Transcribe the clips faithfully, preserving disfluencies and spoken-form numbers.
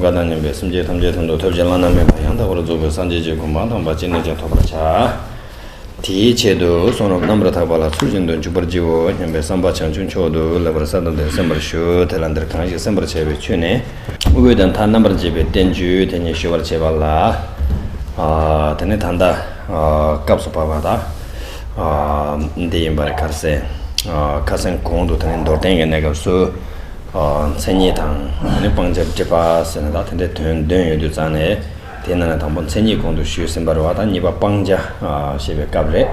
བཀའ་དང་མཉམ་པའི་སེམས་ཅན་ཐམས་ཅད་དོན་དུ་ཐོབ་བྱ་བླ་ན་མེད་པ་ཡང་དག་པར་རྫོགས་པའི་སངས་རྒྱས་ཀྱི་གོ་འཕང་དམ་པ་ཅི་ནས་ཀྱང་ཐོབ་པར་བྱ། དེའི་ཆེད་དུ་གསུང་རབ་རྣམ་པར་དག་པ་ལ་ཚུལ་བཞིན་དུ་འཇུག་པར་བགྱིའོ་སྙམ་པའི་བསམ་པ་བྱང་ཆུབ་མཆོག་ཏུ་ལེགས་པར་གསལ་བཏབ་སྟེ་གསན་པར་ཞུ། དེ་ལ་འདིར་གང་ཞིག་གསན་པར་བྱ་བའི་ཆོས་ནི། དབུས་དང་མཐའ་རྣམ་པར་འབྱེད་པའི་བསྟན་བཅོས་དེ་ཉིད་ཞུ་བར་བྱེད་པ་ལ། ཨ། དེ་ནི་ད་ལྟ་ཨ། སྐབས་སུ་བབ་པ་དང་། ཨ། འདི་ཡིན་པར་ཁར་སེ། ཨ། ཁ་སང་གོང་དུ་དེ་ནི་མདོར་བསྟན་གྱི་གནས་སྐབས་སུ། ཨ། མཚན་ཉིད་དང་དེ་ནི་སྤང་བྱ་སྒྲིབ་པ་ཟེར་ནས་ད་དེ་འདྲའི་དོན་འདོན་ཡོད་དུས་ཙང་ནས། དེའི་ནང་ནས་དང་པོ་མཚན་ཉིད་གོང་དུ་ཞུས་ཟིན་པ་རེད་བ། ད་གཉིས་པ་སྤང་བྱ། ཨ། བཤད་པའི་སྐབས་རེད།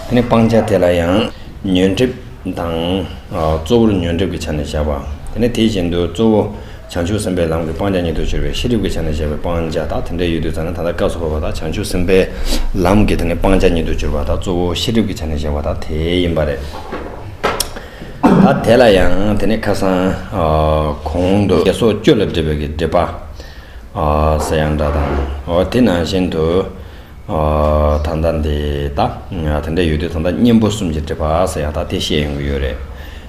དེ་ནི་སྤང་བྱ་དེ་ལ་ཡང་ཉོན་སྒྲིབ་དང་། ཨ། གཙོ་བོར་ཉོན་སྒྲིབ་ཀྱི་ཆ་ནས་བཞག་པ། དེ་ནི་དེ་བཞིན་དུ་གཙོ་བོ་བྱང་ཆུབ་སེམས་དཔའི་ལམ་གྱི་སྤང་བྱ་ཉིད་དུ་གྱུར་པའི་ཤེས་སྒྲིབ་ཀྱི་ཆ་ནས་བཞག་པའི་སྤང་བྱ། ད་དེ་འདྲ་ཡོད་དུས་ཙང་ནས་ད་ལྟ་སྐབས་སུ་བབ་པ་ད་བྱང་ཆུབ་སེམས་དཔའི་ལམ་གྱི་དེ་ནི་སྤང་བྱ་ཉིད་དུ་གྱུར་པ་ད་གཙོ་བོ་ཤེས་སྒྲིབ་ཀྱི་ཆ་ནས་བཞག་པ་ད་དེ་ཡིན་པ་རེད། ད་དེ་ལ་ཡང་དེ་ནི་ཁ་སང་། ཨ། གོང་དུ་དགེ་སོགས་བཅུ་ལ་སྒྲིབ་པའི་གི་སྒྲིབ་པ། ཨ། ཟེར་ཡང་འདྲ་དང་། འོ་དེ་ནང་བཞིན་དུ། ཨ། ད་ལྟ་འདི་ད་དེ་འདྲ་ཡོད་དུས་ད་ལྟ་གཉེན་པོ་གསུམ་གྱི་སྒྲིབ་པ་ཟེར་ཡང་ད་དེ་བཤད་ཡོང་གི་ཡོད་རེད།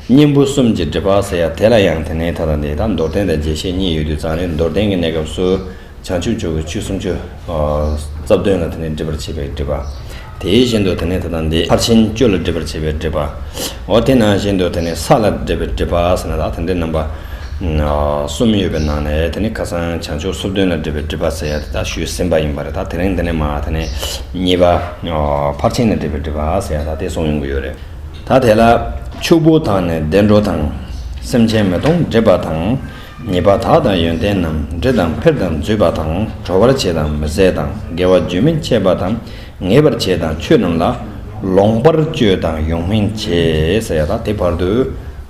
གཉེན་པོ་གསུམ་གྱི་སྒྲིབ་པ་ཟེར་ཡང་དེ་ལ་ཡང་དེ་ནས་ད་ལྟ་འདི་ད་མདོར་བསྟན་དང་རྒྱས་བཤད་གཉིས་ཡོད་དུས་ཙང་ནས་མདོར་བསྟན་གྱི་གནས་སྐབས་སུ་བྱང་ཆུབ་མཆོག་གི་ཆོས་སུམ་ཅུ། ཨ། རྩ་བདུན་ལ་དེ་ནས་སྒྲིབ་པར་བྱེད་པའི་སྒྲིབ་པ། དེ་བཞིན་དུ་དེ་ནས་ད་ལྟ་འདི་ཕར་ཕྱིན་བཅུ་ལ་སྒྲིབ་པར་བྱེད་པའི་སྒྲིབ་པ། འོ་དེ་ནང་བཞིན་དུ་དེ་ནས་ས་ལ་སྒྲིབ་པའི་སྒྲིབ་པ་ཟེར་ན་ད་དེ་འདྲའི་རྣམ་པ། ཨ། གསུམ་ཡོད་པའི་ནང་ནས་དེ་ནི་ཁ་སང་བྱང་ཆུབ་སོ་བདུན་ལ་སྒྲིབ་པའི་སྒྲིབ་པ་ཟེར་ཡ་དེ་ད་ཞུས་ཟིན་པ་ཡིན་པ་རེད། ད་དེ་རིང་འདི་ནས་མ་དེ་ནས་གཉིས་པ། ཨ། ཕར་ཕྱིན་ལ་སྒྲིབ་པའི་སྒྲིབ་པ་ཟེར་ཡ་ད་དེ་གསུངས་ཡོང་གི་ཡོད་རེད། ད་དེ་ལ་ཕྱུག་པོ་དང་ནི་བདེ་འགྲོ་དང་། སེམས་ཅན་མི་གཏོང་སྒྲིབ་པ་དང་། ཉེས་པ་དག་དང་ཡོན་ཏན་རྣམས། འདྲེ་དང་འཕེལ་དང་འཛུད་པ་དང་། གྲོལ་བར་བྱེད་དང་མི་བཟད་དང་། དགེ་བ་རྒྱུད་སྨིན་བྱེད་པ་དང་། ངེས་པར་བྱེད་དང་ཆོས་རྣམས་ལ། ལོངས་པར་སྤྱོད་དང་ཡོངས་སྨིན་བྱེད་ཟེར་ཡ་ད་དེ་བར་དུ།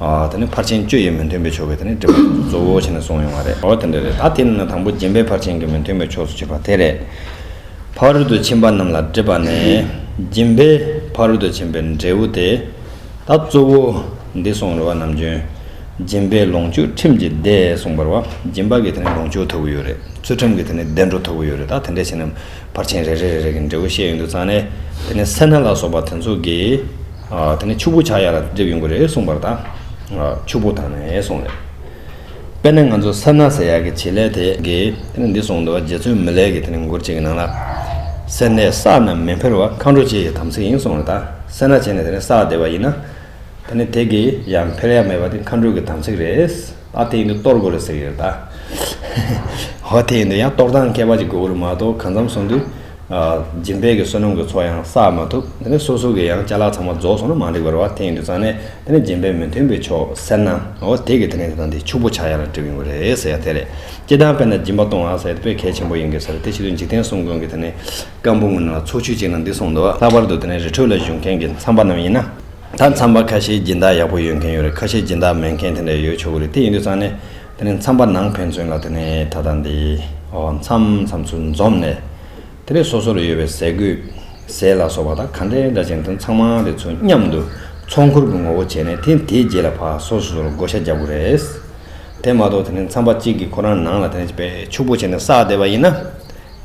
ཨ། དེ་ནི་ཕར་ཕྱིན་བཅུ་ཡི་མི་མཐུན་པའི་ཕྱོགས་ཀྱི་དེ་ནི་སྒྲིབ་པ་གཙོ་བོ་བྱས་ནས་གསུངས་ཡོང་བ་རེད། འོ་དེ་འདྲ་རེད། ད་དེ་ནི་དང་པོ་སྦྱིན་པའི་ཕར་ཕྱིན་གྱི་མི་མཐུན་པའི་ཕྱོགས་སུ་གྱུར་པ་དེ་རེད། ཕ་རོལ་ཏུ་ཕྱིན་པ་རྣམས་ལ་སྒྲིབ་པ་ནི། སྦྱིན་པས་ཕ་རོལ་ཏུ་ཕྱིན་པའི་འབྲས་བུ་སྟེ། ད་གཙོ་བོ་འདི་གསུངས་རེད་བ། ནམ་རྒྱུན་སྦྱིན་པས་ལོངས་སྤྱོད་ཁྲིམས་ཀྱི་སྡེ་གསུངས་པ་རེད་བ། སྦྱིན་པ་གིས་དེ་ནི་ལོངས་སྤྱོད་ཐོབ་ཀྱི་ཡོད་རེད། ཚུལ་ཁྲིམས་ཀྱིས་དེ་ནི་བདེ་འགྲོ་ཐོབ་ཀྱི་ཡོད་རེད། ད་དེ་འདྲ་བྱས་ནས་ཕར་ཕྱིན་རེ་རེ་རེ་རེ་གི་འབྲས་བུ་བཤད་ཡོང་དུས་ཙང་ནས་དེ་ནི་སེར་སྣ་ལ་སོགས་པ་དེ་ཚོ་གིས། ཨ། དེ་ནི་ཕྱུག་པོ་ཆགས་ཡ་ལ་སྒྲིབ་ཡོང་གི་རེད་གསུངས་པ་རེད། ད། ཨ། ཕྱུག་པོ་དང་ནི་གསུངས་རེད། དཔེར་ན་ང་ཚོ་སེར་སྣ་ཟེར་ཡག་གི་བྱེད་ལས་དེ་གིས་དེ་ནི་འདི་གསུངས་འདུག་བ། རྗེ་བཙུན་མི་ལས་ཀྱི་དེ་ནི་མགུར་གཅིག་གི་ནང་ལ། སེར་སྣས་བསགས་ན་མི་འཕེལ་བ། མཁའ་འགྲོ་སྤྱི་ཡི་དམ་ཚིག་ཡིན་གསུངས་རེད། ད་སེར་སྣ་བྱས་ནས་དེ་ནི་བསགས་བསྡད་པ་ཡིན་ན། དེ་ནི་དེ་གིས་ཡང་འཕེལ་ཡ་མེད་པ་དེ་མཁའ་འགྲོ་གི་དམ་ཚིག་རེད། ཨ། དེ་ཡིན་དུས་གཏོར་དགོས་རེད་ཟེར་གྱི་ཡོད་ད། ཧོ་དེ་ཡིན་དུས་ཡང་གཏོར་སྟངས་མཁས་པ་ཅིག་དགོས་ཀྱི་རེད་མ་གཏོགས་གང་འཚམ་སོང་དུས། ཨ། སྦྱིན་པའི་གི་བསོད་ནམས་ཀྱི་ཚོགས་ཡང་བསགས་མ་ཐུབ། དེ་ནས་སོ་སོ་གི་ཡང་ཅ་ལག་ཚང་མ་རྫོགས་སོང་ན་མ་འགྲིག་པ་རེད་བ། དེ་ཡིན་དུས་ཙང་ནས་དེ་ནས་སྦྱིན་པའི་མི་མཐུན་པའི་ཕྱོགས་སེར་སྣ། འོ་དེ་གི་དེ་ནས་དེ་དང་དེ་ཕྱུག་པོ་ཆགས་ཡ་ལ་སྒྲིབ་ཡོང་གི་རེད་ཟེར་ཡ་དེ་རེད། སྤྱིར་བཏང་དཔེར་ན་སྦྱིན་པ་གཏོང་བ་ཟེར་དེ་དཔེ་གལ་ཆེན་པོ་ཡིན་གི་ཟེར། དེ་བྱེད་དུས་འཇིག་རྟེན་གསུམ་མགོན་གྱི་དེ་ནས་བཀའ་འབུམ་གྱི་ནང་ལ་ཚོགས་ཆོས་གཅིག་ནང་འདི་གསུངས་འདུག་བ། ལྷག་པར་དུ་དེ་ནས་རི་ཁྲོད་ལ་བཞུགས་མཁན་གྱི་མཚམས་པ་རྣམས་ཡིན་ན། ད་མཚམས་པ་ཁ་ཤས་སྦྱིན་བདག་ཡག་པོ་ཡོད་མཁན་ཡོད་རེད། ཁ་ཤས་སྦྱིན་བདག་མེད་མཁན་དེ་འདྲ་ཡོད་ཆོག་གི་རེད། དེ་ཡིན་དུས་ཙང་ནས་དེ་ནས་མཚམས་པ་ནང་ཕན་ཚུན་ལ་དེ་ནས་ད་ལྟ་འདི། ཨོ། མཚམས་མཚམས་སུ་འཛོམས་ནས། དེ་ནས་སོ་སོ་ལ་ཡོད་པའི་ཟས་གོས་ཟས་ལ་སོགས་པ་དང་ག་འདྲའི་འདྲ་ཅན་དེ་ཚང་མ་དེ་ཚོ་མཉམ་དུ་ཚོགས་འཁོར་གྱི་ངོ་བོ་བྱས་ནས་དེ་དེའི་རྗེས་ལ་ཕར་སོ་སོ་སོ་ལ་བགོ་བཤའ་རྒྱག་དགོས་རེད། དེ་མ་གཏོགས་དེ་ནས་མཚམས་པ་གཅིག་གིས་ཁོ་རང་ནང་ལ་དེ་ནས་དཔེ་ཕྱུག་པོ་བྱས་ནས་བསགས་བསྡད་པ་ཡིན་ན།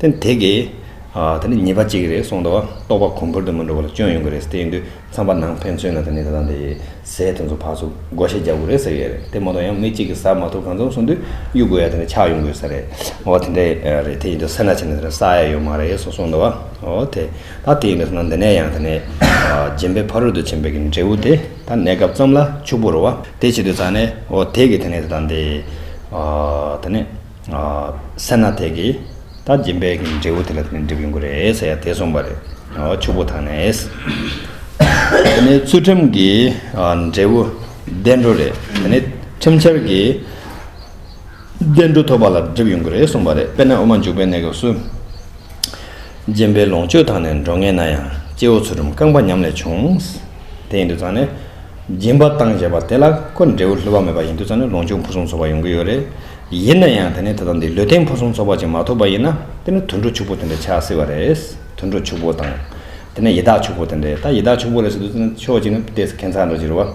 དེ་དེ་གིས། ཨ། དེ་ནི་ཉེས་པ་གཅིག་རེད་གསུངས་འདུག་བ། རྟོགས་པ་གོང་འཕེལ་དུ་མི་འགྲོ་བ་ལ་སྐྱོན་ཡོང་གི་རེད། དེ་ཡིན་དུས་མཚམས་པ་ནང་ཕན་ཚུན་ལ་དེ་ནི་ད་ལྟ་འདི་ཟས་དེ་ཚོ་ཕར་ཚུར་བགོ་བཤའ་རྒྱག་དགོས་རེད་ཟེར་གྱི་རེད། དེ་མ་གཏོགས་ཡང་མི་གཅིག་གིས་ཟ་མ་ཐུབ་གང་འཚམ་སོང་དུས་གཡུག་དགོས་ཡ་དེ་ནི་ཆགས་ཡོང་དགོས་ས་རེད། འོ་དེ་འདྲ་རེད། དེ་ཡིན་དུས་སེར་སྣ་བྱས་ནས་དེ་འདྲ་བསགས་ཡ་ཡོད་མ་རེད་གསུངས་གསུངས་འདུག་བ། འོ་དེ། ད་དེ་ཡིན་དུས་ན་འདི་ནས་ཡང་དེ་ནས། ཨ། སྦྱིན་པས་ཕ་རོལ་ཏུ་ཕྱིན་པའི་གི་འབྲས་བུ་དེ་ད་གནས་སྐབས་ཙམ་ལ་ཕྱུག་པོ་རེད་བ། དེ་བྱེད་དུས་ཙང་ནས་འོ་དེ་གི་དེ་ནས་དེ་ད་འདི། ཨ། དེ་ནས། ཨ། སེར་སྣ་དེ་གིས་ད་སྦྱིན་པའི་གི་འབྲས་བུ་དེ་ལ་དེ་ནས་འགྲིབ་ཡོང་གི་རེད་ཟེར་ཡ་དེ་གསུངས་པ་རེད། ཨ། ཕྱུག་པོ་དང་ནས། དེ་ནས་ཚུལ་ཁྲིམས་ཀྱི། ཨ། འབྲས་བུ་བདེ་འགྲོ་རེད། དེ་ནས་ཁྲིམས་འཆལ་གྱི་བདེ་འགྲོ་ཐོབ་པ་ལ་འགྲིབ་ཡོང་གི་རེད་གསུངས་པ་རེད། དཔེར་ན་དབུ་མ་འཇུག་པའི་གནས་སྐབས་སུ། སྦྱིན་པས་ལོངས་སྤྱོད་དང་ནི་འགྲོ་ངེས་ན་ཡང་། སྐྱེ་བོ་ཚུལ་ཁྲིམས་རྐང་པ་ཉམས་ལས་བྱུང་། དེ་ཡིན་དུས་ཙང་ནས། སྦྱིན་པ་བཏང་བྱས་པ་དེ་ལ་ཁོ་འབྲས་བུ་བསླུ་བ་མེད་པ་ཡིན་དུས་ཙང་ནས་ལོངས་སྤྱོད་ཕུན་སུམ་ཚོགས་པ་ཡོང་གི་ཡོད་རེད། ཡིན་ན་ཡང་དེ་ནས་ད་ལྟ་འདི་ལུས་རྟེན་ཕུན་སུམ་ཚོགས་པ་ཅིག་མ་ཐོབ་པ་ཡིན་ན་དེ་ནི་དུད་འགྲོ་ཕྱུག་པོ་དེ་འདྲ་ཆགས་སྲིད་པ་རེད། དུད་འགྲོ་ཕྱུག་པོ་དང་། དེ་ནས་ཡི་དྭགས་ཕྱུག་པོ་དེ་འདྲས། ད་ཡི་དྭགས་ཕྱུག་པོ་རེད་ཟེར་དུས་ཕྱོགས་གཅིག་ནས་བལྟས་ཚེ་ཁྱད་མཚར་འདྲ་ཅིག་རེད་བ།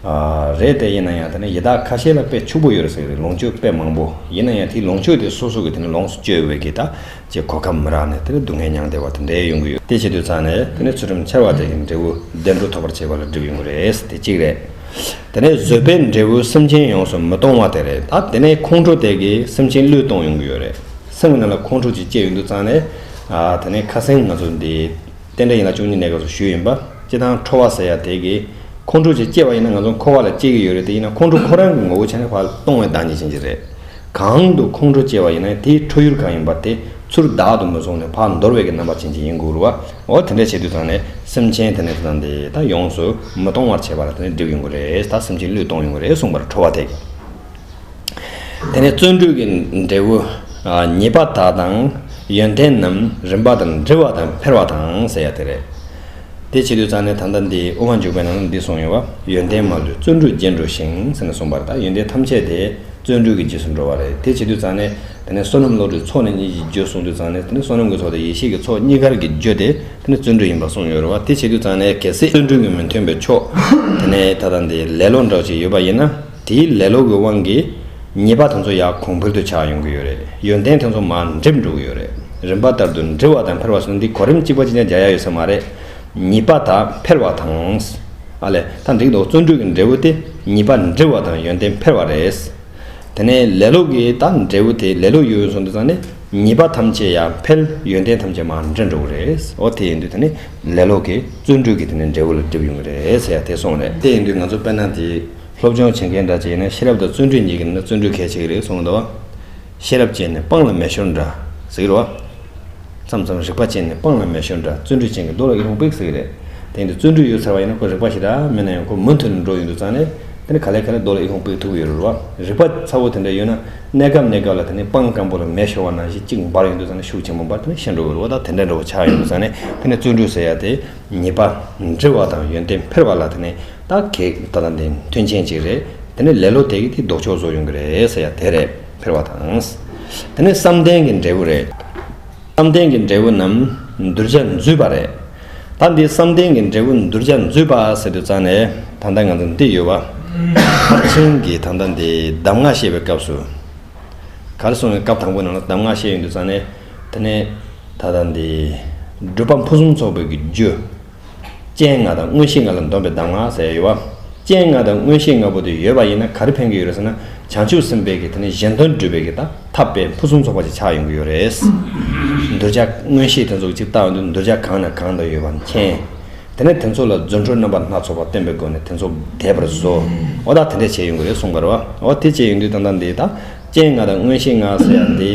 ཨ། རེད་དེ་ཡིན་ན་ཡང་དེ་ནས་ཡི་དྭགས་ཁ་ཤས་ལ་དཔེ་ཕྱུག་པོ་ཡོད་རེད་ཟེར་གི་རེད། ལོངས་སྤྱོད་དཔེ་མང་པོ། ཡིན་ན་ཡང་དེའི་ལོངས་སྤྱོད་དེ་སོ་སོ་གི་དེ་ནས་ལོངས་སུ་སྤྱོད་པའི་གི་ད་ཅིག་གོ་སྐབས་མི་རག་ནས་དེ་ནས་སྡུག་བསྔལ་མྱངས་བསྡད་པ་དེ་འདྲས་ཡོང་གི་ཡོད། དེ་བྱེད་དུས་ཙང་ནས་དེ་ནས་ཚུལ་ཁྲིམས་འཆལ་བ་དེ་གི་འབྲས་བུ་བདེ་འགྲོ་ཐོབ་པར་བྱེད་པ་ལ་འགྲིབ་ཡོང་གི་རེད། དེ་གཅིག་རེད། དེ་ནས་བཟོད་པའི་འབྲས་བུ་སེམས་ཅན་ཡོངས་སུ་མི་གཏོང་བ་དེ་རེད། ད་དེ་ནས་ཁོང་ཁྲོ་དེ་གིས་སེམས་ཅན་བློས་གཏོང་ཡོང་གི་ཡོད་རེད། སེམས་ཀྱི་ནང་ལ་ཁོང་ཁྲོ་ཅིག་སྐྱེས་ཡོང་དུས་ཙང་ནས། ཨ། དེ་ནས་ཁ་སང་ང་ཚོ་འདི་རྟེན་འབྲེལ་ཡན་ལག་བཅུ་གཉིས་གནས་སྐབས་སུ་ཞུས་ཡིན་པ། སྤྱིར་བཏང་ཁྲོ་བ་ཟེར་ཡ་དེ་གིས་ཁོང་ཁྲོ་ཅིག་སྐྱེས་པ་ཡིན་ན་ང་ཚོ་འཁོར་བ་ལ་སྐྱེ་གི་ཡོད་རེད་དེ། ཡིན་ན་ཁོང་ཁྲོ་ཁོ་རང་གི་ངོ་བོ་ཆ་ནས་ཕར་གཏོང་བའི་བདག་ཉིད་ཅན་ཅིག་རེད། གང་དུ་ཁོང་ཁྲོ་སྐྱེ་བ་ཡིན་ན་དེའི་ཁྲོ་ཡུལ་གང་ཡིན་པ་དེ་ཚུར་བདག་ཏུ་མི་བཟུང་ནས་ཕར་འདོར་བའི་གི་རྣམ་པ་ཅན་ཅིག་ཡིན་དགོས་རེད་བ། འོ་དེ་འདྲ་བྱེད་དུས་ཙང་ནས་སེམས་ཅན་དེ་ནས་དེ་དང་དེ་ད་ཡོངས་སུ་མི་གཏོང་བར་བྱེད་པ་ལ་དེ་ནས་སྒྲིབ་ཡོང་གི་རེད། ད་སེམས་ཅན་བློས་གཏོང་ཡོང་གི་རེད་གསུངས་པར་ཁྲོ་བ་དེ་གིས། དེ་ནས་བརྩོན་འགྲུས་ཀྱི་འབྲས་བུ། ཨ། ཉེས་པ་དག་དང་ཡོན་ཏན་རྣམས་རིམ་པ་དང་འབྲེལ་བ་དང་འཕེལ་བ་དང་ཟེར་ཡ་དེ་རེད། དེ་བྱེད་དུས་ཙང་ནས་ད་ལྟ་འདི་དབུ་མ་འཇུག་པའི་ནང་ལ་འདི་གསུངས་ཡོད་པ། ཡོན་ཏན་མ་ལུས་བརྩོན་འགྲུས་རྒྱས་འགྲོ་ཞིང་ཟེར་ནས་གསུངས་པ་རེད། ད་ཡོན་ཏན་ཐམས་ཅད་དེ་བརྩོན་འགྲུས་ཀྱི་རྗེས་སུ་འགྲོ་བ་རེད། དེ་བྱེད་དུས་ཙང་ནས་དེ་ནས་བསོད་ནམས་བློ་གྲོས་ཚོགས་གཉིས་ཀྱི་རྒྱུ་གསུངས་དུས་ཙང་ནས། དེ་ནས་བསོད་ནམས་ཀྱི་ཚོགས་དང་ཡེ་ཤེས་ཀྱི་ཚོགས་གཉིས་ཀར་གྱི་རྒྱུ་དེ་དེ་ནས་བརྩོན་འགྲུས་ཡིན་པ་གསུངས་ཡོད་རེད་བ། དེ་བྱེད་དུས་ཙང་ནས་གལ་སྲིད་བརྩོན་འགྲུས་ཀྱི་མི་མཐུན་པའི་ཕྱོགས། དེ་ནས་ད་ལྟ་འདི་ལེ་ལོ་འདྲ་བོ་ཅིག་ཡོད་པ་ཡིན་ན། དེའི་ལེ་ལོ་གི་དབང་གིས་ཉེས་པ་དེ་ཚོ་ཡར་གོང་འཕེལ་དུ་ཆགས་ཡོང་གི་ཡོད་རེད། ཡོན་ཏན་དེ་ཚོ་མར་འགྲིབ་འགྲོ་གི་ཡོད་རེད། རིམ་པ་ལྟར་དུ་འབྲེལ་བ་དང་འཕེལ་བ་ཟེར་ན་འདི་གོ་རིམ་གཅིག་པ་གཅིག་རྐྱང་རྒྱག་ཡ་ཡོད་ས་མ་རེད། ཉེས་པ་དང་འཕེལ་བ་དང་། ཨ་ལས། ད་འགྲིག་འདུག་བརྩོན་འགྲུས་ཀྱི་འབྲས་བུ་དེ་ཉེས་པ་འགྲིབ་པ་དང་ཡོན་ཏན་འཕེལ་བ་རེད། དེ་ནས་ལེ་ལོ་གི་ད་འབྲས་བུ་དེ་ལེ་ལོ་ཡོད་སོང་དུས་ཙང་ནས་ཉེས་པ་ཐམས་ཅད་ཡར་འཕེལ། ཡོན་ཏན་ཐམས་ཅད་མར་འགྲིབ་འགྲོ་གི་རེད། འོ་དེ་ཡིན་དུས་དེ་ནི་ལེ་ལོ་གི་བརྩོན་འགྲུས་ཀྱི་དེ་ནི་འབྲས་བུ་ལ་འགྲིབ་ཡོང་གི་རེད་ཟེར་ཡ་དེ་གསུངས་རེད། དེ་ཡིན་དུས་ང་ཚོ་དཔེར་ན་དེ་སློབ་སྦྱོང་བྱེད་མཁན་འདྲ་ཅིག་ཡིན་ན། ཤེས་རབ་དང་བརྩོན་འགྲུས་གཉིས་ཀྱི་ནང་ན་བརྩོན་འགྲུས་གལ་ཆེ་གི་རེད་གསུངས་འདུག་བ། ཤེས་རབ་ཅན་ནི་སྤང་ལ་མེ་ཤོར་འདྲ་ཟེར་གི་རེད་བ། མཚམས་མཚམས་རིག་པ་ཅན་ནི་སྤང་ལ་མེ་ཤོར་འདྲ། བརྩོན་འགྲུས་ཅན་གྱི་རྡོ་ལ་ཨི་ཁུང་པིག་ཟེར་གི་རེད། དེ་ཡིན་དུས་བརྩོན་འགྲུས་ཡོད་ཚར་བ་ཡིན་ན་ཁོ་རིག་པ་ཞེ་དྲག་མེད་ན་ཡང་ཁོ་མུ་མཐུད་ནས་འགྲོ་ཡོང་དུས་ཙང་ནས་དེ་ནི་ག་ལེ་ག་ལེ་རྡོ་ལ་ཨི་ཁུང་པིག་ཐུག་གི་ཡོད་རེད་བ། རིག་པ་ཚ་བོ་དེ་འདྲ་ཡོད་ན་གནས་སྐབས་གནས་སྐབས་ལ་དེ་ནི་སྤང་སྐམ་པོ་ལ་མེ་ཤོར་བ་ནང་བཞིན་གཅིག་འབར་ཡོང་དུས་ཙང་ནས་ཤུགས་ཆེན་པོ་འབར། དེ་ནི་ཤི་འགྲོ་གི་རེད་བ། ད་དེ་འདྲ་འདྲ་བོ་ཆགས་ཡོང་དུས་ཙང་ནས་དེ་ནི་བརྩོན་འགྲུས་ཟེར་ཡ་དེ་ཉེས་པ་འགྲིབ་པ་དང་ཡོན་ཏན་འཕེལ་བ་ལ་དེ་ནི་ད་གེགས། ད་ལྟ་འདི་མཐུན་རྐྱེན་ཅིག་རེད། དེ་ནི་ལེ་ལོ་དེ་གིས་དེ་ལྡོག་ཕྱོགས་བཟོ་ཡོང་གི་རེད་ཟེར་ཡ་དེ་རེད། འཕེལ་བ་དང་། དེ་ནི་བསམ་གཏན་གྱི་འབྲས་བུ་རེད། བསམ་གཏན་གྱི་འབྲས་བུ་རྣམས་གདུལ་བྱ་འཛུད་པ་རེད། ད་འདི་བསམ་གཏན་གྱི་འབྲས་བུ་གདུལ་བྱ་འཛུད་པ་ཟེར་དུས་ཙང་ནས་ད་ལྟ་ང་ཚོ་འདི་ཡོད་པ། ཕར་ཕྱིན་གྱི་ད་ལྟ་འདི་གདམས་ངག་བཤད་པའི་སྐབས་སུ་ག་རེ་གསུངས་ནས། སྐབས་དང་པོའི་ནང་ལ་གདམས་ངག་བཤད་ཡོང་དུས་ཙང་ནས་དེ་ནས་ད་ལྟ་འདི་སྒྲུབ་པ་ཕུན་སུམ་ཚོགས་པའི་གི་རྒྱུ། རྐྱེན་ལྔ་དང་མངོན་ཤེས་ལྔ་ལ་འདོམས་པའི་གདམས་ངག་ཟེར་ཡོད་པ། རྐྱེན་ལྔ་དང་མངོན་ཤེས་ལྔ་པོ་དེ་ཡོད་པ་ཡིན་ན་ག་རེ་ཕན་གྱི་ཡོད་རེད་ཟེར་ན། བྱང་ཆུབ་སེམས་དཔའི་གི་དེ་ནི་གཞན་དོན་སྒྲུབ་པའི་གི་ད་ཐབས་དཔེ་ཕུན་སུམ་ཚོགས་པ་ཅིག་ཆགས་ཡོང་གི་ཡོད་རེད། གདུལ་བྱ་མངོན་ཤེས་དེ་ཚོ་གཅིག་བཏང་ཡོང་དུས་གདུལ་བྱ་གང་ན་གང་དུ་ཡོད་པ་མཁྱེན། དེ་ནས་དེ་ཚོ་ལ་རྫུ་འཕྲུལ་རྣམ་པ་སྣ་ཚོགས་པ་སྟོན་པའི་སྒོ་ནས་དེ་ཚོ་དེད་པར་བཟོ། འོ་ད་དེ་འདྲས་བྱས་ཡོང་གི་རེད་གསུངས་པ་རེད་བ། འོ་དེ་བྱས་ཡོང་དུས་ད་ལྟ་འདི་ད་རྐྱེན་ལྔ་དང་མངོན་ཤེས་ལྔ་ཟེར་ཡ་འདི་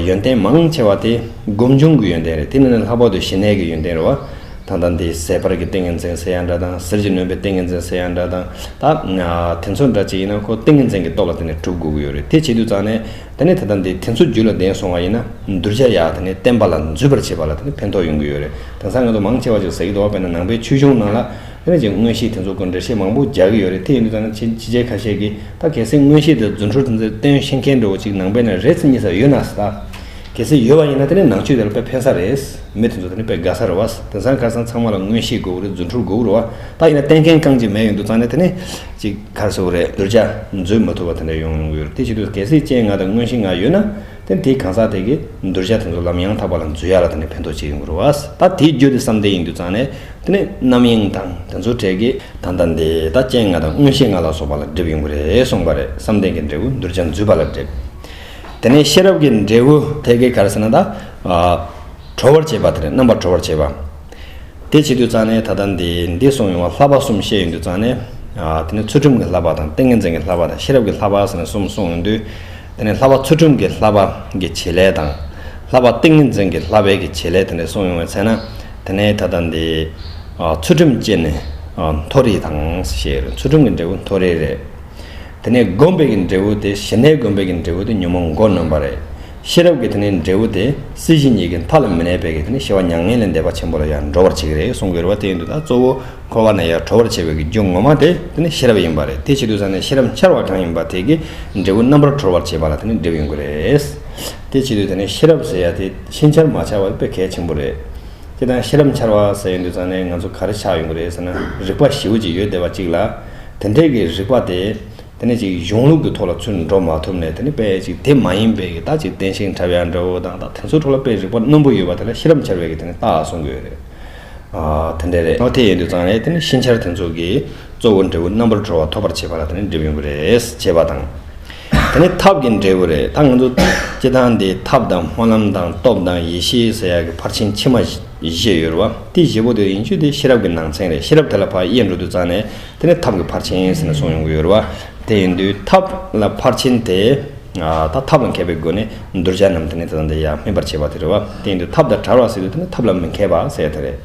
ཡོན་ཏན་མང་ཆེ་བ་དེ་སྒོམ་བྱུང་གི་ཡོན་ཏན་རེད། དེ་ནི་ལྷག་པར་དུ་ཞི་གནས་ཀྱི་ཡོན་ཏན་རེད་བ། ད་ལྟ་འདི་ཟད་པར་གྱི་ཏིང་ངེ་འཛིན་ཟེར་ཡ་འདྲ་དང་། ཟིལ་གྱིས་གནོན་པའི་ཏིང་ངེ་འཛིན་ཟེར་ཡ་འདྲ་དང་། ད་དེ་ཚོ་འདྲ་ཅིག་ཡིན་ན་ཁོ་ཏིང་ངེ་འཛིན་གྱི་སྟོབས་ལ་དེ་ནས་གྲུབ་དགོས་ཀྱི་ཡོད་རེད། དེ་བྱེད་དུས་ཙང་ནས་དེ་ནས་ད་ལྟ་འདི་དེ་ཚོ་རྒྱུད་ལ་ལྡན་སོང་བ་ཡིན་ན་གདུལ་བྱ་ཡ་དེ་ནས་བརྟན་པ་ལ་འཛུད་པར་བྱེད་པ་ལ་དེ་ནས་ཕན་ཐོགས་ཡོང་གི་ཡོད་རེད། དེང་སང་ང་ཚོ་མང་ཆེ་བ་ཅིག་ཟེར་གྱི་འདུག་བ། དཔེར་ན་ནང་པའི་ཆོས་གཞུང་ནང་ལ་དེ་ནས་ཅིག་མངོན་ཤེས་དེ་ཚོ་སྐོར་འགྲེལ་བཤད་མང་པོ་རྒྱག་གི་ཡོད་རེད། དེ་ཡིན་དུས་ཙང་ནས་ཕྱི་ཕྱི་རྒྱལ་ཁ་ཤས་ཀྱིས་ད་གལ་སྲིད་མངོན་ཤེས་དེ་རྫུ་འཕྲུལ་དེ་ཚོ་སྟོན་ཤེས་མཁན་འདྲ་བོ་ཅིག་ནང་པའི་ནང་རེ་གཉིས་ཙམ་ཡོད་ན་ཟེར། ད་གལ་སྲིད་ཡོད་པ་ཡིན་ན་དེ་ནས་ནང་ཆོས་དེ་ལ་དཔེ་ཕན་ས་རེད། མི་དེ་ཚོ་དེ་ནས་དཔེ་དགའ་ས་རེད་བ། དེང་སང་ཁ་སང་ཚང་མ་ལ་མངོན་ཤེས་དགོས་ཀྱི་རེད། རྫུ་འཕྲུལ་དགོས་ཀྱི་རེད་བ། ད་ཡིན་ན་བསྟན་མཁན་རྐང་གཅིག་མེད་ཡོང་དུས་ཙང་ནས་དེ་ནས་ཅིག་ག་རེ་ཟེར་དགོས་རེད། གདུལ་བྱ་འཛུད་མི་ཐུབ་པ་དེ་འདྲ་ཡོང་ཡོང་གི་ཡོད་རེད། དེ་བྱེད་དུས་གལ་སྲིད་རྐྱེན་ལྔ་དང་མངོན་ཤེས་ལྔ་ཡོད་ན། དེ་དེའི་གང་ཟག་དེ་གིས་གདུལ་བྱ་དེ་ཚོ་ལམ་ཡང་དག་པ་ལ་འཛུད་ཡ་ལ་དེ་ནས་ཕན་ཐོགས་བྱེད་ཡོང་གི་རེད་བ། ད་དེའི་རྒྱུ་དེ་བསམ་གཏན་ཡིན་དུས་ཙང་ནས་དེ་ནས་རྣམ་གཡེང་དང་དེ་ཚོ་བྲལ་གི་ད་ལྟ་འདི་ད་རྐྱེན་ལྔ་དང་མངོན་ཤེས་ལྔ་ལ་སོགས་པ་ལ་སྒྲིབ་ཡོང་གི་རེད་གསུངས་པ་རེད། བསམ་གཏན་གྱི་འབྲས་བུ་གདུལ་བྱ་འཛུད་པ་ལ་སྒྲིབ། དེ་ནས་ཤེས་རབ་ཀྱི་འབྲས་བུ་དེ་གིས་ག་རེ་ཟེར་ན། ད་ཨ་གྲོལ་བར་བྱེད་པ་དེ་རེད། རྣམ་པར་གྲོལ་བར་བྱེད་པ། དེ་བྱེད་དུས་ཙང་ནས་ད་ལྟ་འདི་འདི་གསུངས་ཡོང་བ། བསླབ་པ་གསུམ་བཤད་ཡོང་དུས་ཙང་ནས། ཨ་དེ་ནས་ཚུལ་ཁྲིམས་ཀྱི་བསླབ་པ་དང་ཏིང་ངེ་འཛིན་གྱི་བསླབ་པ་དང་ཤེས་རབ་ཀྱི་བསླབ་པ་ཟེར་ནས་གསུམ་གསུངས་ཡོང་དུས། དེ་ནས་བསླབ་པ་ཚུལ་ཁྲིམས་ཀྱི་བསླབ་པ་གི་བྱེད་ལས་དང་། བསླབ་པ་ཏིང་ངེ་འཛིན་གྱི་བསླབ་པའི་གི་བྱེད་ལས་དེ་འདྲ་གསུངས་ཡོང་བའི་ཚེ་ན། དེ་ནས་ད་ལྟ་འདི་ཨ་ཚུལ་ཁྲིམས་བཅས་ནི་ཨ་མཐོ་རིས་དང་ཞེས་རེད། ཚུལ་ཁྲིམས་ཀྱི་འབྲས་བུ་མཐོ་རིས་རེད། དེ་ནས་བསྒོམ་པའི་གི་འབྲས་བུ་དེ། ཞི་གནས་བསྒོམ་པའི་གི་འབྲས་བུ་དེ་ཉོན་མོངས་མགོ་གནོན་པ་རེད། ཤེས་རབ་ཀྱི་དེ་ནས་འབྲས་བུ་དེ་སྲིད་ཞི་གཉིས་ཀྱི་མཐའ་ལ་མི་གནས་པའི་གི་དེ་ནས་ཞི་བ་མྱ་ངན་ལས་འདས་པ་ཆེན་པོ་ལ་ཡང་འགྲོ་བར་བྱེད་ཀྱི་རེད་གསུང་གི་ཡོད་རེད་བ། དེ་ཡིན་དུས་ད་གཙོ་བོ་འཁོར་བ་ནས་ཡར་གྲོལ་བར་བྱེད་པའི་གི་རྒྱུ་ངོ་མ་དེ་དེ་ནས་ཤེས་རབ་ཡིན་པ་རེད། དེ་བྱེད་དུས་ཙང་ནས་ཤེས་རབ་འཆར་བ་གང་ཡིན་པ་དེ་གིས་འབྲས་བུ་རྣམ་པར་གྲོལ་བར་བྱེད་པ་ལ་དེ་ནས་སྒྲིབ་ཡོང་གི་རེད། དེ་བྱེད་དུས་དེ་ནས་ཤེས་རབ་ཟེར་ཡ་དེ་ཕྱིན་ཆད་མ་ཆགས་པ་དཔེ་གལ་ཆེན་པོ་རེད། དེ་དང་ཤེས་རབ་འཆར་བ་ཟེར་ཡོང་དུས་ཙང་ནས་ང་ཚོ་ག་རེ་ཆགས་ཡོང་གི་རེད་ཟེར་ན། རིག་པ་ཞེ་པོ་ཅིག་ཡོད་བསྡད་པ་ཅིག་ལ། དེ་འདྲའི་གི་རིག་པ་དེ་དེ་ནས་ཅིག་གཞུང་ལུགས་ཀྱི་ཐོག་ལ་ཚུར་འགྲོ་མ་ཐུབ་ནས། དེ་ནས་དཔེ་ཅིག་དེ་མ་ཡིན་པའི་གི་ད་ཅིག་བསྟན་བཤིག་འཁྲབ་ཡ་འདྲ་བོ་དང་། ད་དེ་ཚོའི་ཐོག་ལ་དཔེ་རིག་པ་རྣོན་པོ་ཡོད་པ་དེ་ལ་ཤེས་རབ་འཆར་བའི་གི་དེ་ནས་རྟགས་གསུང་གི་ཡོད་རེད། ཨ་དེ་འདྲ་རེད། འོ་དེ་ཡིན་དུས་ཙང་ནས་དེ་ནས་ཕྱིན་ཆད་དེ་ཚོ་གི་ གཙོ་བོ་འབྲས་བུ་རྣམ་པར་གྲོལ་བ་ཐོབ་པར་བྱེད་པ་ལ་དེ་ནི་འབྲས་བུ་ཡིན་དགོས་རེད་ཅེས་པ་དང་། དེ་ནི་ཐབས་ཀྱི་འབྲས་བུ་རེད། ད་ང་ཚོ་སྤྱི་བཏང་འདི་ཐབས་དང་སྨོན་ལམ་དང་སྟོབས་དང་ཡེ་ཤེས་ཟེར་ཡག་གི་ཕར་ཕྱིན་ཕྱི་མ་བཞི་ཡོད་རེད་བ། དེ་བཞི་པོ་དེ་ཡིན་རྒྱུ་དེ་ཤེས་རབ་ཀྱི་ནང་ཚན་རེད། ཤེས་རབ་དེ་ལ་ཕར་དབྱེ་འགྲོ་དུས་ཙང་ནས་དེ་ནི་ཐབས་ཀྱི་ཕར་ཕྱིན་ཟེར་ནས་གསུངས་ཡོང་གི་ཡོད་རེད་བ། དེ་ཡིན་དུས་ཐབས་ལ་ཕར་ཕྱིན་དེ། ད་ཐབས་ལ་མཁས་པའི་སྒོ་ནས་གདུལ་བྱ་རྣམས་དེ་ནི་དེ་དང་དེ་ཡང་སྨིན་པར་བྱེད་པ་དེ་རེད་བ། དེ་ཡིན་དུས་ཐབས་དང་བྲལ་བ་ཟེར་དུས་དེ་ནི་ཐབས་ལ་མི་མཁས་པ་ཟེར་ཡ་དེ་རེད།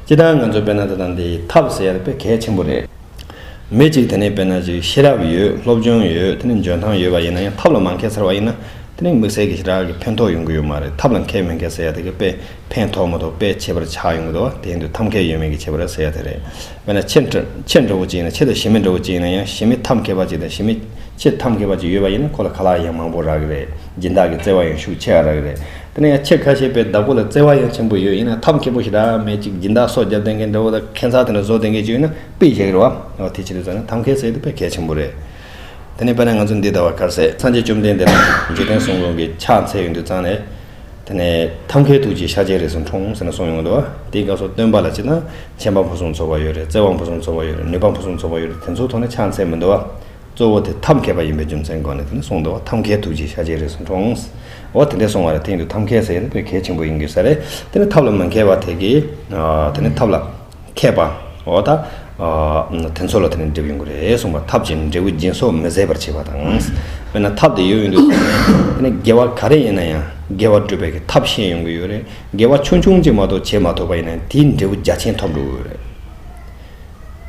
སྤྱི་བཏང་ང་ཚོ་དཔེར་ན་དེ་དང་དེ་ཐབས་ཟེར་ཡ་དེ་དཔེ་གལ་ཆེན་པོ་རེད། མི་གཅིག་དེ་ནི་དཔེར་ན་ཅིག་ཤེས་རབ་ཡོད། སློབ་སྦྱོང་ཡོད། དེ་ནི་འཇོན་ཐང་ཡོད་པ་ཡིན་ན་ཡང་ཐབས་ལ་མ་མཁས་ཚར་བ་ཡིན་ན། དེ་ནི་དམིགས་བསལ་གྱི་ཞེ་དྲག་གི་ཕན་ཐོགས་ཡོང་གི་ཡོད་མ་རེད། ཐབས་ལ་མཁས་མི་མཁས་ཟེར་ཡ་དེ་གི་དཔེ་ཕན་ཐོགས་མ་ཐོགས་དཔེ་ཁྱད་པར་ཆགས་ཡོང་གི་འདུག་བ། དེ་ཡིན་དུས་ཐབས་མཁས་ཡོད་མེད་ཀྱི་ཁྱད་པར་ཟེར་ཡ་དེ་རེད། དཔེར་ན་ཁྱི་འདྲ་ཁྱི་འདྲ་བོ་ཅིག་ཡིན་ན། ཁྱི་དང་ཞི་མི་འདྲ་བོ་ཅིག་ཡིན་ན་ཡང་། ཞི་མི་ཐབས་མཁས་པ་ཅིག་དང་ཞི་མི་ཁྱི་ཐབས་མཁས་པ་ཅིག་ཡོད་པ་ཡིན་ན་ཁོ་ལ་ག་ལ་ཡང་མང་པོ་རག་གི་རེད། སྦྱིན་བདག་གི་བརྩེ་བ་ཡང་ཤུགས་ཆེ་བ་རག་གི་རེད། དེ་ནས་ཡང་ཁྱི་ཁ་ཤས་དཔེ་བདག་པོ་ལ་བརྩེ་བ་ཡང་ཆེན་པོ་ཡོད། ཡིན་ན་ཐབས་མཁས་པོ་ཞེ་དྲག་མེད་ཅིག་སྦྱིན་བདག་སོ་བརྒྱབ་བསྡད་མཁན་འདྲ་བོ་དང་ཁྱད་མཚར་དེ་འདྲ་བཟོ་བསྡད་མཁན་ཅིག་ཡོད་ན་དཔེ་བཞག་གི་རེད་བ། འོ་དེ་བྱེད་དུས་ཙང་ནས་ཐབས་མཁས་ཟེར་དེ་དཔེ་གལ་ཆེན་པོ་རེད། དེ་ནས་དཔེར་ན་ང་ཚོ་འདི་ལྟ་བ་ག་རེ་ཟེར། སངས་རྒྱས་བཅོམ་ལྡན་འདས་དང་འཇིག་རྟེན་གསུམ་མགོན་གྱི་ཕྱག་འཚལ་ཡོང་དུས་ཙང་ནས། དེ་ནས་ཐབས་མཁས་ཐུགས་རྗེས་ཤཱཀྱའི་རིགས་སུ་འཁྲུངས་ཟེར་ནས་གསུངས་ཡོང་གི་འདུག་བ། དེའི་སྐབས་སུ་སྟོན་པ་ལ་བྱས་ན་མཁྱེན་པ་ཕུན་སུམ་ཚོགས་པ་ཡོད་རེད། བརྩེ་བ་ཕུན་སུམ་ཚོགས་པ་ཡོད་རེད། ནུས་པ་ཕུན་སུམ་ཚོགས་པ་ཡོད་རེད། དེ་ཚོའི་ཐོག་ནས་ཕྱག་འཚལ་མི་འདུག་བ། གཙོ་བོ་དེ་ཐབས་མཁས་པ་ཡིན་པའི་རྒྱུ་མཚན་སྒོ་ནས་དེ་ནས་གསུངས་འདུག་བ། ཐབས་མཁས་ཐུགས་རྗེས་ཤཱཀྱའི་རིགས་སུ་འཁྲུངས། འོ་དེ་འདྲས་གསུངས་པ་རེད། དེ་ཡིན་དུས་ཐབས་མཁས་ཟེར་ཡ་དེ་དཔེ་གལ་ཆེན་པོ་ཡིན་དགོས་ས་རེད། དེ་ནས་ཐབས་ལ་མི་མཁས་པ་དེ་གིས། དེ་ནས་ཐབས་ལ་མཁས་པ། འོ་ད། དེ་ཚོ་ལ་དེ་ནས་འགྲིབ་ཡོང་གི་རེད་གསུངས་པ། ཐབས་ཀྱིས་འབྲས་བུ་སྦྱིན་སོགས་མི་བཟད་པར་བྱེད་པ་དང་། དཔེར་ན་ཐབས་དེ་ཡོད་ཡོད་དུས་དེ་ནས་དགེ་བ་ག་རེ་ཡིན་ན་ཡང་དགེ་བ་སྒྲུབ་པའི་གི་ཐབས་ཤེས་ཡོང་གི་ཡོད་རེད། དགེ་བ་ཆུང་ཆུང་ཅིག་མ་གཏོགས་བྱེད་མ་ཐུབ་པ་ཡིན་ན་དེའི་འབྲས་བུ་རྒྱ་ཆེན་ཐོབ་འགྲོ་གི་ཡོད་རེད།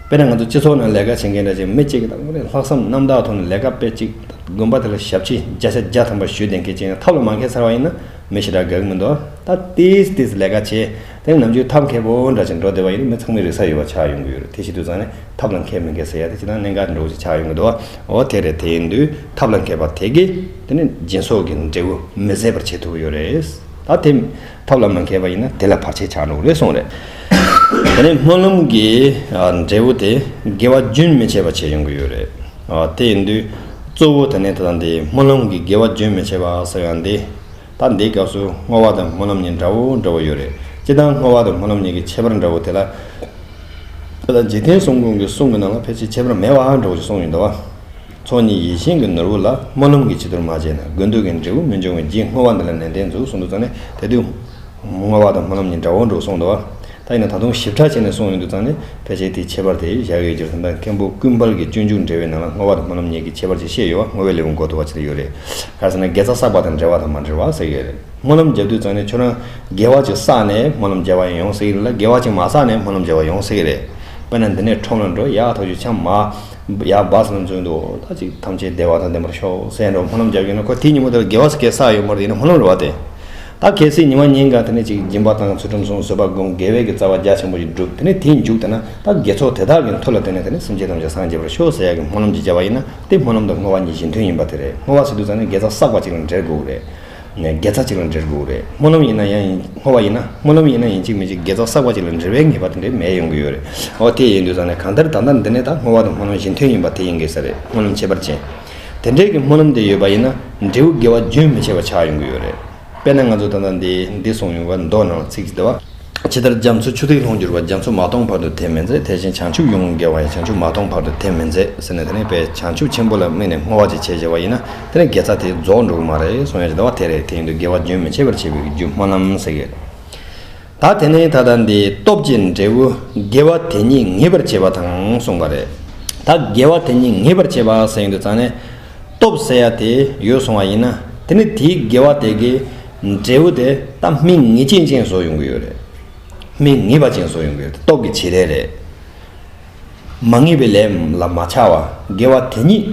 དཔེར་ན་ང་ཚོ་སྤྱི་ཚོགས་ནང་ལས་ཀ་བྱེད་མཁན་འདྲ་ཅིག་མི་གཅིག་གིས་ད་ལྷག་བསམ་རྣམ་དག་ཐོག་ནས་ལས་ཀ་དཔེ་གཅིག་དགོན་པ་དེ་ལ་ཞབས་ཕྱི་བརྒྱ་ཆ་བརྒྱ་ཐམ་པ་ཞུས་བསྡད་མཁན་ཅིག་ཡང་ཐབས་ལ་མ་མཁས་ཚར་བ་ཡིན་ན་མི་ཞེ་དྲག་དགའ་གི་མི་འདུག་ད་ཏིས་ཏིས་ལས་ཀ་བྱས་དེ་ནམ་རྒྱུན་ཐབས་མཁས་པོ་འདྲ་ཅིག་འགྲོ་བསྡད་པ་ཡིན་ན་མི་ཚང་མས་རིག་ས་ཡོད་པ་ཆགས་ཡོང་གི་ཡོད་རེད། དེ་བྱེད་དུས་ཙང་ནས་ཐབས་ལ་མཁས་མི་མཁས་ཟེར་ཡ་དེ་ཅི་ད་གནད་འགག་འདྲ་བོ་ཅིག་ཆགས་ཡོང་གི་འདུག་འོ་དེ་རེད། དེ་ཡིན་དུས་ཐབས་ལ་མཁས་པ་དེ་གིས་དེ་ནི་སྦྱིན་སོགས་ཀྱི་འབྲས་བུ་མི་བཟད་པར་བྱེད་ཐུབ་ཀྱི་ཡོད་རེད། ད་དེ་ཐབས་ལ་མ་མཁས་པ་ཡིན་ན་དེ་ལ་བར་ཆད་ཆགས་འགྲོ་གི་རེད་གསུངས་རེད། དེ་ནས་སྨོན་ལམ་གྱི་ཨ་འབྲས་བུ་དེ་དགེ་བ་རྒྱུན་མི་འཆད་པ་བྱེད་ཡོང་གི་ཡོད་རེད། ཨ་དེ་ཡིན་དུས་གཙོ་བོ་དེ་ནས་ད་ལྟ་འདི་སྨོན་ལམ་གྱི་དགེ་བ་རྒྱུན་མི་འཆད་པ་ཟེར་ཡང་འདི། ད་འདིའི་སྐབས་སུ་བསྔོ་བ་དང་སྨོན་ལམ་གཉིས་འདྲ་བོ་འདྲ་བོ་ཡོད་རེད། སྤྱིར་བཏང་བསྔོ་བ་དང་སྨོན་ལམ་གཉིས་ཀྱི་ཁྱད་པར་འདྲ་བོ་དེ་ལ། ད་ལྟ་འཇིག་རྟེན་གསུམ་མགོན་གྱི་གསུང་གི་ནང་ལ་ཕལ་ཆེར་ཁྱད་པར་མེད་པ་འདྲ་བོ་ཞིག་གསུངས་ཡོད་འདུག་བ། ཚོགས་གཉིས་ཡིད་བཞིན་གྱི་ནོར་བུ་ལ། སྨོན་ལམ་གྱི་བྱི་དོར་མ་བྱས་ན། དགོས་འདོད་ཀྱི་འབྲས་བུ་མི་འབྱུང་བའི་རྒྱུ། བསྔོ་བ་འདི་ལ་ནན་ཏན་མཛོད་གསུངས་འདུག་ཙང་ནས་དེ་དུས། བསྔོ་བ་དང་སྨོན་ལམ་གཉིས་འདྲ་བོ་འདྲ་བོ་གསུངས་འདུག་བ། ད་ཡིན་ན་ད་དུང་ཞིབ་ཕྲ་བྱས་ནས་གསུངས་ཡོང་དུས་ཙང་ནས་ཕལ་ཆེར་དེའི་ཁྱད་པར་དེ་བཞག་ཡོད་ཀྱི་རེད། ད་ལྟ་མཁན་པོ་ཀུན་དཔལ་གྱི་སྤྱོད་འཇུག་འགྲེལ་བའི་ནང་ལ་བསྔོ་བ་དང་སྨོན་ལམ་གཉིས་ཀྱི་ཁྱད་པར་ཅིག་བཤད་ཡོད་བ། བསྔོ་བའི་ལེའུ་མགོ་ཐོག་པ་ཅིག་ལ་ཡོད་རེད། ག་རེ་ཟེར་ན་དགེ་རྩ་བསགས་པ་དང་འབྲེལ་བ་དང་མ་འབྲེལ་བ་ཟེར་གྱི་ཡོད་རེད། སྨོན་ལམ་བརྒྱབ་དུས་ཙང་ནས་ཁྱོད་རང་དགེ་བ་ཅིག་བསགས་ནས་སྨོན་ལམ་བརྒྱབ་པ་ཡང་ཡོང་སྲིད་ཀྱི་རེད་ལ། དགེ་བ་ཅིག་མ་བསགས་ནས་སྨོན་ལམ་བརྒྱབ་པ་ཡོང་སྲིད་ཀྱི་རེད། དཔེར་ན་འདི་ནས་ཁྲོམ་ལ་འགྲོ། ཡ་ཐག་ཆོད་ཆང་མ་ཡ་སྦ་ས་ལ་འཛུལ་འདུག་ད་ཅིག་ཐམས་ཅད་བདེ་བ་དང་ལྡན་པར་ཤོག་ཟེར་འགྲོ་སྨོན་ལམ་རྒྱབ་ཡོང་ན་ཁོ་དེའི་ཉིན་མོ་དེར་དགེ་བ་ཟེར་མཁན་བསགས་ཡོད་མ་རེད། ཡིན་ན་སྨོན་ལམ་རེད་བ་དེ། ད་གལ་སྲིད་ཉི་མ་ཉིན་འགའ་དེ་ནས་ཅིག་སྦྱིན་པ་བཏང་། ཚུལ་ཁྲིམས་སྲུང་། བཟོད་པ་སྒོམ། དགེ་བའི་གི་རྩ་བ་རྒྱ་ཆེན་པོ་ཞིག་བསྒྲུབས། དེ་ནས་དེའི་མཇུག་དེ་ན་ད་དགེ་ཚོགས་དེ་དག་གི་མཐུ་ལ་བརྟེན་ནས་དེ་ནས་སེམས་ཅན་ཐམས་ཅད་སངས་རྒྱས་པར་ཤོག་ཟེར་ཡ་གི་སྨོན་ལམ་ཅིག་བརྒྱབ་པ་ཡིན་ན་དེ་སྨོན་ལམ་དང་བསྔོ་བ་གཉིས་གཞི་མཐུན་ཡིན་པ་དེ་རེད། བསྔོ་བ་ཟེར་དུས་ཙང་ནས་དགེ་རྩ་བསགས་པ་ཅིག་ལ་འབྲེལ་དགོས་རེད། ནས་དགེ་རྩ་ཅིག་ལ་འབྲེལ་དགོས་རེད། སྨོན་ལམ་ཡིན་ན་ཡང་ཡིན། བསྔོ་བ་ཡིན་ན། སྨོན་ལམ་ཡིན་ན་ཡིན་གཅིག་མིན་གཅིག་དགེ་རྩ་བསགས་པ་ཅིག་ལ་འབྲེལ་བའི་ངེས་པ་དེ་འདྲ་མེད་ཡོང་གི་ཡོད་རེད། འོ་དེ་ཡིན་དུས་ཙང་ནས་གང་ལྟར་ད་ལྟ་འདི་ནས་ད་བསྔོ་བ་དང་སྨོན་ལམ་གཞི་མཐུན་ཡིན་པ་དེ་ཡིན་དགོས་ས་རེད། སྨོན་ལམ་ཁྱད་པར་ཅན། དེ་འདྲའི་གི་སྨོན་ལམ་དེ་ཡོད་པ་ཡིན་ན་འབྲས་བུ་དགེ་བ་རྒྱུན་མི་འཆད་པ་ཆགས་ཡོང་གི་ཡོད་རེད། དཔེར་ན་ང་ཚོ་ད་ལྟ་འདི་འདི་གསུངས་ཡོང་བ་མདོ་ནང་ལ་ཚིག་ཅིག་འདུག་བ། ཇི་ལྟར་རྒྱ་མཚོ་ཆུ་ཐིགས་ལྷུང་འགྱུར་བ། རྒྱ་མཚོ་མ་སྟོངས་བར་དུ་དེ་མི་མཛད། དེ་བཞིན་བྱང་ཆུབ་ཡོངས་བརྒལ་བ་ཡང་། བྱང་ཆུབ་མ་སྟོངས་བར་དུ་དེ་མི་མཛད་ཟེར་ནས་དེ་ནས་དཔེ་བྱང་ཆུབ་ཆེན་པོ་ལ་དམིགས་ནས་བསྔོ་བ་ཅིག་བྱས་བྱས་པ་ཡིན་ན་དེ་ནས་དགེ་རྩ་དེ་རྫོགས་འགྲོ་གི་མ་རེད་གསུང་ཡ་ཅིག་འདུག་བ། དེ་རེད། དེ་ཡིན་དུས་དགེ་བ་རྒྱུན་མི་འཆད་པར་བྱེད་པའི་རྒྱུ་སྨོན་ལམ་ཟེར་གི་རེད། ད་དེ་ནས་ད་ལྟ་འདི་སྟོབས་ཀྱི་འབྲས་བུ་དགེ་བ་དེ་ཉིད་ངེས་པར་བྱེད་པ་དང་གསུངས་པ་རེད། ད་དགེ་བ་དེ་ཉིད་ངེས་པར་བྱེད་པ་ཟེར་ཡོང་དུས་ཙང་ནས། སྟོབས་ཟེར་ཡ་དེ་ཡོད་སོང་བ་ཡིན་ན། དེ་ནི་དེའི་དགེ་བ་དེ་གི་འབྲས་བུ་དེ་ད་སྨིན་ངེས་ཅན་ཅན་བཟོ་ཡོང་གི་ཡོད་རེད། སྨིན་ངེས་པ་ཅན་བཟོ་ཡོང་གི་ཡོད་རེད། སྟོབས་ཀྱི་བྱེད་ལས་རེད། མ་ངེས་པའི་ལས་ལ་མ་ཆགས་པ། དགེ་བ་དེ་ཉིད་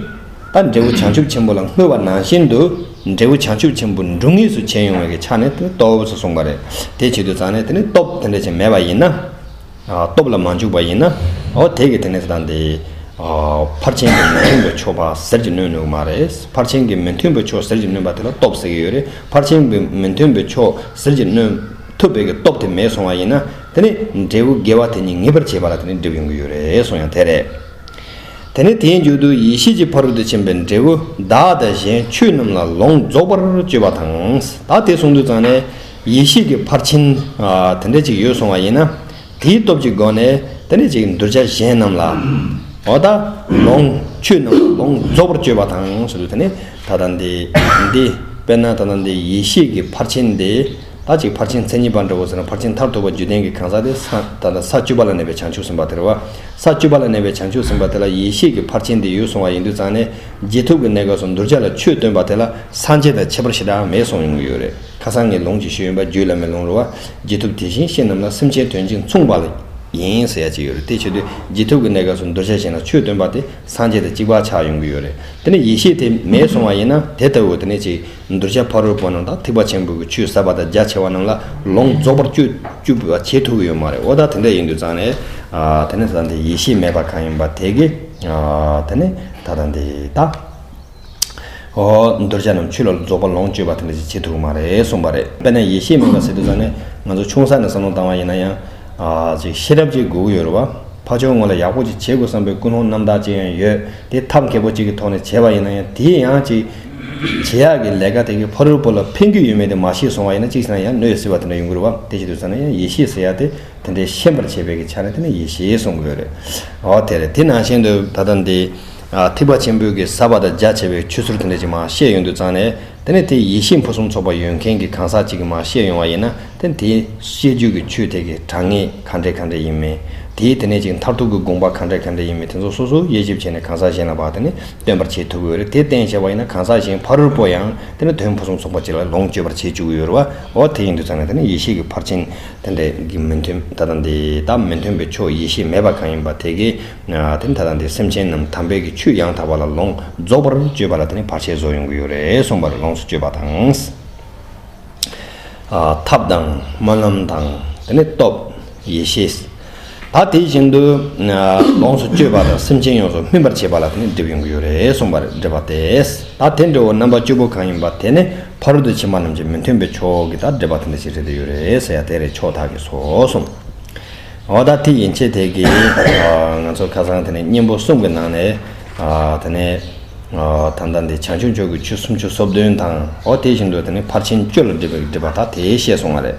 ད་འབྲས་བུ་བྱང་ཆུབ་ཆེན་པོ་ལ་བསྔོས་པ་ནང་བཞིན་དུ་འབྲས་བུ་བྱང་ཆུབ་ཆེན་པོ་འབྱུང་ངེས་སུ་བྱས་ཡོང་བའི་གི་ཆ་ནས་དེ་སྟོབས་སུ་གསུངས་པ་རེད། དེ་བྱེད་དུས་ཙང་ནས་དེ་ནི་སྟོབས་དེ་འདྲ་ཅན་མེད་པ་ཡིན་ན། སྟོབས་ལ་མ་འཇུག་པ་ཡིན་ན། འོ་དེ་གི་དེ་ནི་དེ་དང་དེ། ཕར་ཕྱིན་གྱི་མི་མཐུན་པའི་ཕྱོགས་ཕར་ཟུར་གྱིས་གནོན་ནུས་མ་རེད། ཕར་ཕྱིན་གྱི་མི་མཐུན་པའི་ཕྱོགས་ཟུར་གྱིས་གནོན་པ་དེ་ལ་སྟོབས་ཟེར་གྱི་ཡོད་རེད། ཕར་ཕྱིན་གྱི་མི་མཐུན་པའི་ཕྱོགས་ཟུར་གྱིས་གནོན་ཐུབ་པའི་གི་སྟོབས་དེ་མེད་སོང་བ་ཡིན་ན། དེ་ནི་འབྲས་བུ་དགེ་བ་དེ་ཉིད་ངེས་པར་བྱེད་པ་ལ་དེ་ནི་འགྲིབ་ཡོང་གི་ཡོད་རེད་གསུང་ཡང་དེ་རེད། དེ་ནི་དེའི་མཇུག་ཏུ་ཡེ་ཤེས་ཀྱི་ཕ་རོལ་ཏུ་ཕྱིན་པའི་འབྲས་བུ་བདག་དང་གཞན་ཆོས་རྣམས་ལ་ལོངས་རྫོགས་པར་སྤྱོད་པ་དང་། ད་དེ་གསུངས་དུས་ཙང་ནས་ཡེ་ཤེས་ཀྱི་ཕར་ཕྱིན་དེ་འདྲ་ཅིག་ཡོད་སོང་བ་ཡིན་ན། དེའི་སྟོབས་ཀྱི་སྒོ་ནས་དེ་ནས་ཅིག་གདུལ་བྱ་གཞན་རྣམས་ལ་ འོ་ད་ལོངས་ཆོས་རྣམས་ལོངས་རྫོགས་པར་སྤྱོད་པ་དང་ཟེར་དུས་དེ་ནི་ད་ལྟ་འདི་འདི་དཔེར་ན་ད་ལྟ་འདི་ཡེ་ཤེས་ཀྱི་ཕར་ཕྱིན་འདི་ད་ཅིག་ཕར་ཕྱིན་མཚན་ཉིད་པ་འདྲ་བོ་ཟེར་ན། ཕར་ཕྱིན་མཐར་ཐུག་པ་རྒྱུད་ལྡན་གྱི་གང་ཟག་དེ་ས་ད་ལྟ་ས་བཅུ་པ་ལ་གནས་པའི་བྱང་ཆུབ་སེམས་དཔའ་དེ་རེད་བ། ས་བཅུ་པ་ལ་གནས་པའི་བྱང་ཆུབ་སེམས་དཔའ་དེ་ལ་ཡེ་ཤེས་ཀྱི་ཕར་ཕྱིན་དེ་ཡོད་སོང་བ་ཡིན་དུས་ཙང་ནས། རྗེས་ཐོབ་ཀྱི་གནས་སྐབས་སུ་གདུལ་བྱ་ལ་ཆོས་སྟོན་པ་དེ་ལ་སངས་རྒྱས་དང་ཁྱད་པར་ཞེ་དྲག་མེད་གསུངས་ཡོང་གི་ཡོད་རེད། ཁ་སང་ངས་ལུང་ཅིག་ཞུས་ཡིན་པ། རྒྱུད་བླ་མའི་ལུང་རེད་བ། རྗེས་ཐོབ་དེ་བཞིན་གཤེགས་རྣམས་ལ། སེམས་ཅན་དོན་ཆེན་མཚུངས་པ་ལ་ཡིན་ཟེར་ཡ་ཅིག་ཡོད་རེད། དེ་བྱེད་དུས་རྗེས་ཐོབ་ཀྱི་གནས་སྐབས་སུ་གདུལ་བྱ་གཞན་ལ་ཆོས་སྟོན་པ་དེ་སངས་རྒྱས་དང་གཅིག་པ་ཆགས་ཡོང་གི་ཡོད་རེད། དེ་ནས་ཡེ་ཤེས་དེ་མེད་སོང་བ་ཡིན་ན། དེ་ལྟ་བུ་དེ་ནས་ཅིག་གདུལ་བྱ་ཕ་རོལ་པོ་རྣམས་དང་ཐེག་པ་ཆེན་པོའི་གི་ཆོས་ཟབ་པ་དང་རྒྱ་ཆེ་བ་རྣམས་ལ་ལོངས་རྫོགས་པར་སྤྱོད་སྤྱོད་པ་བྱེད་ཐུབ་ཀྱི་ཡོད་མ་རེད། འོ་ད་དེ་འདྲ་ཡིན་དུས་ཙང་ནས། ཨ་དེ་ནས་ད་ལྟ་འདི་ཡེ་ཤེས་མེད་པ་གང་ཡིན་པ་དེ་གིས། ཨ་དེ་ནས་ད་ལྟ་འདི་ད། ཨོ་གདུལ་བྱ་རྣམས་ཆོས་ལ་རྫོགས་པ་ལོངས་སྤྱོད་པ་དེ་འདྲ་ཞིག་བྱེད་ཐུབ་ཀྱི་མ་རེད་གསུངས་པ་རེད། དཔེར་ན་ཡེ་ཤེས་མེད་པ་ཟེར་དུས་ཙང་ནས་ང་ཚོ་ཆུང་ས་ནས་བསམ་བློ་བཏང་བ་ཡིན་ན་ཡང་། ཨ་ཅིག་ཤེས་རབ་ཅིག་དགོས་ཀྱི་ཡོད་རེད་བ། ཕར་ཕྱོགས་ངོས་ལ་ཡག་པོ་ཅིག་བྱེད་དགོས་བསམ་པའི་ཀུན་སློང་རྣམ་དག་ཅིག་ཡང་ཡོད། དེ་ཐབས་མཁས་པོ་ཅིག་གི་ཐོག་ནས་བྱས་པ་ཡིན་ན་ཡང་། དེ་ཡང་ཅིག་བྱེད་ཡག་གི་ལས་ཀ་དེ་གི་ཕ་རོལ་པོ་ལ་ཕན་གྱི་ཡོད་མེད་དེ་མ་ཤེས་སོང་བ་ཡིན་ན། ཅིག་བྱས་ན་ཡང་གནོད་སྲིད་པ་དེ་འདྲ་ཡོང་གི་རེད་བ། དེ་བྱེད་དུས་ཙང་ནས་ཡང་ཡེ་ཤེས་ཟེར་ཡ་དེ་དེ་འདྲའི་ཤེས་པར་བྱེད་པའི་གི་ཆ་ནས་དེ་ནི་ཡེ་ཤེས་གསུང་གི་ཡོད་རེད། འོ་དེ་རེད། དེ་ནང་བཞིན་དུ་ད་ལྟ་འདི་ཨ་ཐེག་པ་ཆེན་པོའི་གི་ཟབ་པ་དང་རྒྱ་ཆེ་བའི་ཆོས་ཚུལ་དེ་འདྲ་ཅིག་མར་བཤད་ཡོང་དུས་ཙང་ནས། དེ་ནས་དེ་ཡེ་ཤེས་ཕུན་སུམ་ཚོགས་པ་ཡོད་མཁན་གྱི་གང་ཟག་ཅིག་གིས་མར་བཤད་ཡོང་བ་ཡིན་ན། དེ་དེའི་བཤད་རྒྱུད་ཀྱི་ཆོས་དེ་གི་དྲང་ངེས་ག་འདྲས་ག་འདྲས་ཡིན་མིན། དེའི་དེ་ནས་ཅིག་མཐར་ཐུག་གི་དགོངས་པ་ག་འདྲས་ག་འདྲས་ཡིན་མིན། དེ་ཚོ་སོ་སོ་དབྱེ་ཞིབ་བྱས་ནས་གང་ཟག་གཞན་ལ་ཕར་དེ་ནས་སྟོན་པར་བྱེད་ཐུབ་ཀྱི་ཡོད་རེད། དེ་བསྟན་བྱས་པ་ཡིན་ན་གང་ཟག་གཞན་ཕ་རོལ་པོ་ཡང་དེ་ནས་དོན་ཕུན་སུམ་ཚོགས་པ་ཅིག་ལ་ལོངས་སྤྱོད་པར་བྱེད་བཅུག་གི་ཡོད་རེད་བ། འོ་དེ་ཡིན་དུས་ཙང་ནས་དེ་ནས་ཡེ་ཤེས་ཀྱི་ཕར་ཕྱིན་དེ་འདྲས་ཀྱི་མི་མཐུན། ད་ལྟ་འདི་ད་མི་མཐུན་པའི་ཕྱོགས་ཡེ་ཤེས་མེད་པ་གང་ཡིན་པ་དེ་གིས། ཨ་དེ་ནི་ད་ལྟ་འདི་སེམས་ཅན་རྣམས་དམ་པའི་གི་ཆོས་ཡང་དག་པ་ལ་ལོངས་རྫོགས་པར་སྤྱོད་པ་ལ་དེ་ནི་བར་ཆད་བཟོ་ཡོང་གི་ཡོད་རེད་གསུངས་པ་རེད། ལོངས་སུ་སྤྱོད་པ་དང་། ཨ་ཐབས་དང་སྨོན་ལམ་དང་དེ་ནི་སྟོབས། ཡེ་ཤེས། ད་དེ་བཞིན་དུ་ཨ་ལོངས་སུ་སྤྱོད་པ་དང་སེམས་ཅན་ཡོངས་སུ་སྨིན་པར་བྱེད་པ་ལ་དེ་ནི་སྒྲིབ་ཡོང་གི་ཡོད་རེད་གསུངས་པ་རེད། སྒྲིབ་པ་སྟེ། ད་དེ་འདྲ་བོ་རྣམ་པ་བཅུ་པོ་གང་ཡིན་པ་དེ་ནི་ཕ་རོལ་ཏུ་ཕྱིན་པ་རྣམས་ཀྱི་མི་མཐུན་པའི་ཕྱོགས་ཀྱི་ད་སྒྲིབ་པ་དེ་འདྲ་ཞིག་རེད་དེ་ཡོད་རེད་ཟེར་ཡ་དེ་རེད། ཕྱོགས་མཐའ་གི་སོ་གསུམ། འོ་ད་དེ་ཡན་ཆད་དེ་གི་ཨ་ང་ཚོ་ཁ་སང་དེ་ནས་གཉེན་པོ་གསུམ་གི་ནང་ནས། ཨ་དེ་ནས་ཨ་ད་ལྟ་འདི་བྱང་ཆུབ་མཆོག་གི་ཆོས་སུམ་ཅུ་སོ་བདུན་དང་། འོ་དེ་བཞིན་དུ་དེ་ནས་ཕར་ཕྱིན་བཅུ་ལ་སྒྲིབ་པའི་སྒྲིབ་པ་ད་དེ་བཤད་སོང་བ་རེད།